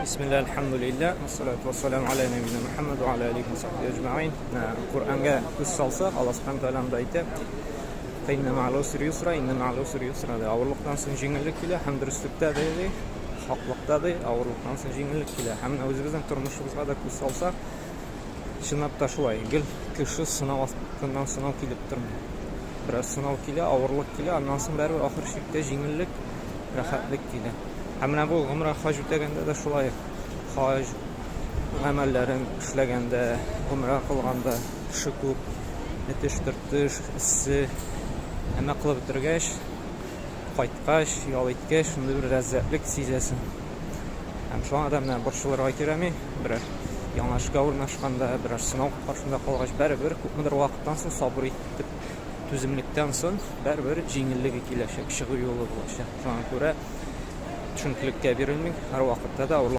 Бисмилла, әлхәмдүлилләһ, вассалату вассаламу аля нәбина Мухаммад ва аля алихи ва сахбихи әҗмәгыйн. Коръәнгә күз салсак, Аллаһ субхана тәгалә анда әйтә: "Инна ма'ал усри юсра, инна ма'ал усри юсра" ди. Авырлыктан соң җиңеллек килә һәм дөреслектә дә ди, хаклыкта ди, авырлыктан соң җиңеллек килә. Һәм менә үзебезнең тормышыбызга да күз салсак, чынлап та шулай. Гел кеше сынау астыннан сынау килеп тормый. Бераз сынау килә, авырлык килә, аннан соң бәрібер ахыр чиктә җиңеллек, рәхәтлек килә. Һәм менә бу гомрә хаҗ үтәгәндә дә шулай хаҗ гамәлләрен эшләгәндә, гомрә кылганда кеше күп, этеш-төртеш, эссе. Әмма кылып бетергәч, кайткач, ял иткәч, шундый бер ләззәтлек сизәсең. Һәм шуңа да менә борчылырга кирәкми. Берәр яңа эшкә урнашканда, берәр сынау каршында калгач, бәребер күпмедер вакыттан соң сабыр итеп, түземлектән соң бәребер җиңеллеге киләчәк, чыгу юлы булачак. Шуңа күрә төшенкелеккә бирелмик, һәрвакытта да авырлык.